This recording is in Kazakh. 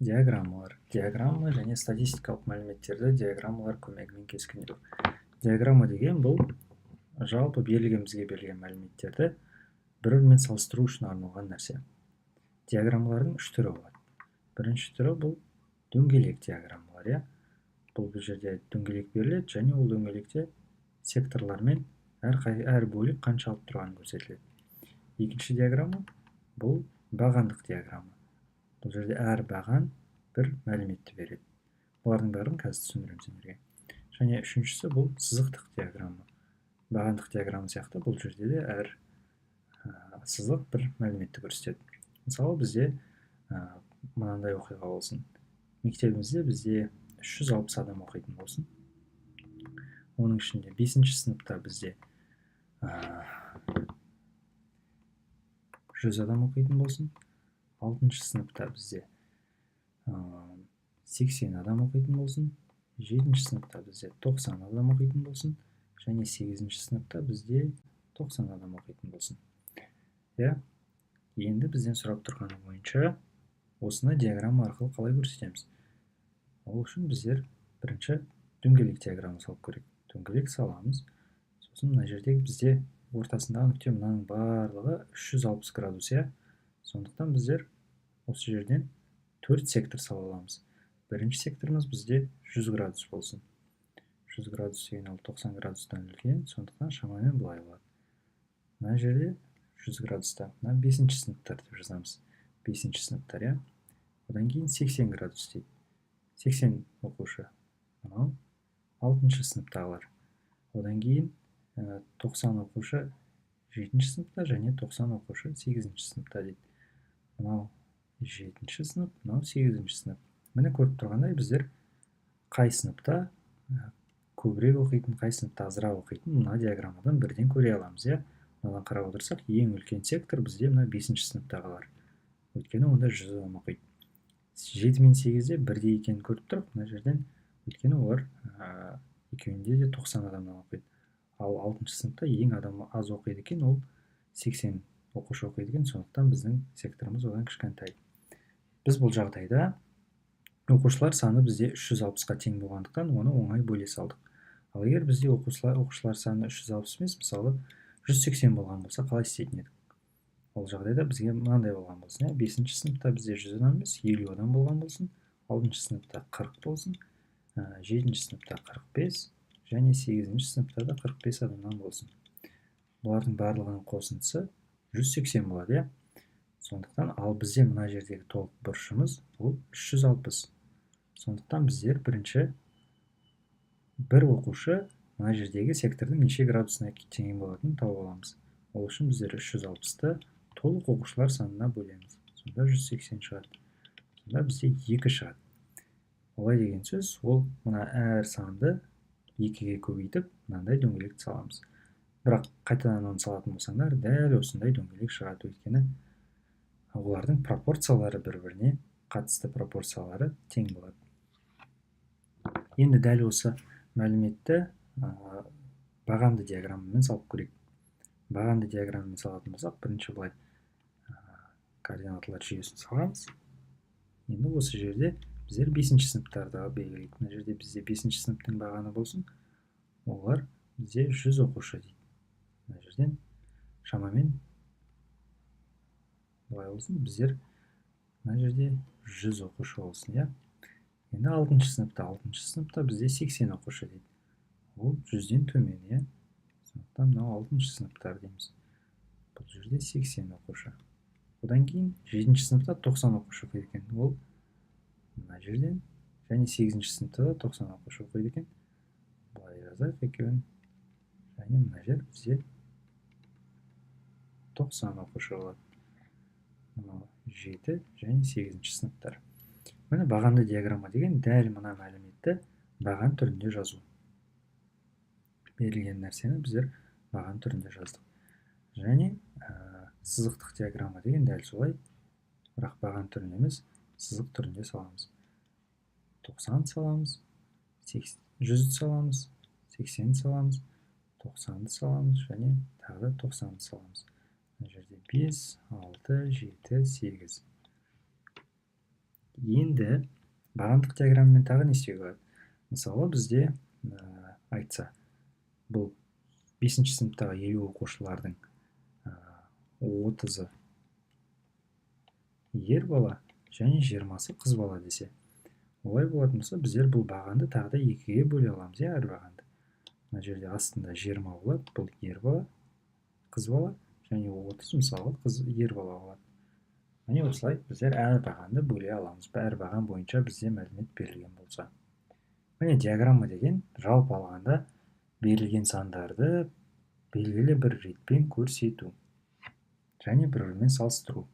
Диаграммалар. Диаграмма және статистикалық мәліметтерді диаграммалар көмегімен кескіндеу. Диаграмма деген бұл жалпы берілген, бізге берілген мәліметтерді бір-бірімен салыстыру үшін арналған нәрсе. Диаграммалардың үш түрі болады. Бірінші түрі бұл дөңгелек диаграммалар, иә. Бұл жерде дөңгелек беріледі және ол дөңгелекте секторлармен әр бөлік қанша алып тұрғаны көрсетіледі. Екінші диаграмма бұл бағандық диаграмма. Бұл жерде әр баған бір мәліметті береді. Бұлардың бәрін қазір түсіндіремін сендерге. Және үшіншісі бұл сызықтық диаграмма. Бағандық диаграмма сияқты бұл жерде де әр сызық бір мәліметті көрсетеді. Мысалы, бізде мынандай оқиға болсын. Мектебімізде бізде 360 адам оқитын болсын. Оның ішінде 5 сыныпта бізде 100 адам оқитын болсын. 6 сыныпта бізде 80 адам оқитын болсын. 7 сыныпта бізде 90 адам оқитын болсын. Және 8 сыныпта бізде 90 адам оқитын болсын. Иә? Енді бізден сұрап тұрғаны бойынша осыны диаграмма арқылы қалай көрсетеміз? Ол үшін біздер бірінші дөңгелек диаграмма салып көрейік. Дөңгелек саламыз. Сосын мына жерде бізде ортасындағы нүкте, мынаның барлығы 360 градус, иә? Сондықтан біздер осы жерден 4 сектор сала аламыз. Бірінші секторымыз бізде 100 градус болсын. 100 градус деген ол 90 градустан үлкен, сондықтан шамамен былай болады. Мына жерде 100 градуста, мына 5 сыныптар деп жазамыз. 5 сыныптар, иә? Одан кейін 80 градус дейді. 80 оқушы. Мынау 6 сыныптағылар. Одан кейін 90 оқушы 7 сыныпта және 90 оқушы 8 сыныпта дейді. Мынау 7 сынып, мынау 8 сынып. Міне, көріп тұрғандай, біздер қай сыныпта көбірек оқитын, қай сыныпта азырақ оқитын мына диаграммадан бірден көре аламыз, иә. Мынадан қарап отырсақ, ең үлкен сектор бізде мына 5 сыныптағылар. Өйткені онда 100 адам оқиды. 7 мен 8-де бірдей екенін көріп тұрмық мына жерден, өйткені олар екеуінде де 90 адамнан оқиды. Ал 6 сыныпта ең адам аз оқиды екен, ол 80 оқушы оқиды екен, сондықтан біздің секторымыз одан кішкентай. Біз бұл жағдайда оқушылар саны бізде 360-қа тең болғандықтан, оны оңай бөле салдық. Ал егер бізде оқушылар саны 360 емес, мысалы, 180 болған болса, қалай істейтін едік? Ол жағдайда бізге мынандай болған болсын, иә, 5 сыныпта бізде 100 адам емес, 50 адам болған болсын, 6 сыныпта 40 болсын, 7 сыныпта 45 және 8 сыныпта да 45 адамнан болсын. Бұлардың барлығының қосындысы 180 болады, иә. Сондықтан ал бізде мына жердегі толық бұрышымыз ол 360. Сондықтан біздер бірінші бір оқушы мына жердегі сектордың неше градусына тең болатынын тауып аламыз. Ол үшін біздер 360-ты толық оқушылар санына бөлеміз. Сонда 180 шығады. Сонда бізде 2 шығады. Олай деген сөз, ол мына әр санды 2-ге көбейтіп, мынандай дөңгелекті саламыз. Бірақ қайтадан оны салатын болсаңдар, дәл осындай дөңгелек шығады, өйткені олардың пропорциялары, бір-біріне қатысты пропорциялары тең болады. Енді дәл осы мәліметті бағанды диаграммамен салып көрейік. Бағанды диаграммамен салатын болсақ, бірінші былай координаталар жүйесін саламыз. Енді осы жерде біздер 5 сыныптарды белгілейік. Мына жерде бізде 5 сыныптың бағаны болсын. Олар бізде 100 оқушы дейді. Мына жерден шамамен былай болсын, біздер мына жерде 100 оқушы болсын, иә. Енді 6 сыныпта, 6 сыныпта бізде 80 оқушы дейді. Ол 100-ден төмен, иә. Сондықтан мынау 6 сыныптар дейміз. Бұл жерде 80 оқушы. Одан кейін 7 сыныпта 90 оқушы оқиды екен. Ол мына жерден, және 8 сыныпта да 90 оқушы оқиды екен. Былай жазайық екеуін. Және мына жер бізде 90 оқушы болады. Мынау 7 және 8 сыныптар. Міне, бағанды диаграмма деген дәл мына мәліметті баған түрінде жазу. Берілген нәрсені біздер баған түрінде жаздық. Және сызықтық диаграмма деген дәл солай, бірақ баған түрінде емес, сызық түрінде саламыз. 90 саламыз, 100 саламыз, 80 саламыз, 90 саламыз және тағы да 90 саламыз. Мына жерде 5, 6, 7, 8. Енді бағандық диаграммамен тағы не істеуге болады? Мысалы, бізде айтса, бұл 5 сыныптағы 50 оқушылардың 30-ы ер бала және 20-сы қыз бала десе, олай болатын болса, біздер бұл бағанды тағы да екіге бөле аламыз, иә, әр бағанды. Мына жерде астында 20 болады, бұл ер бала, қыз бала, және 30, мысалы, қыз, ер бала болады. Міне, осылай біздер әр бағанды бөле аламыз, әр баған бойынша бізде мәлімет берілген болса. Міне, диаграмма деген жалпы алғанда берілген сандарды белгілі бір ретпен көрсету және бір бірімен салыстыру.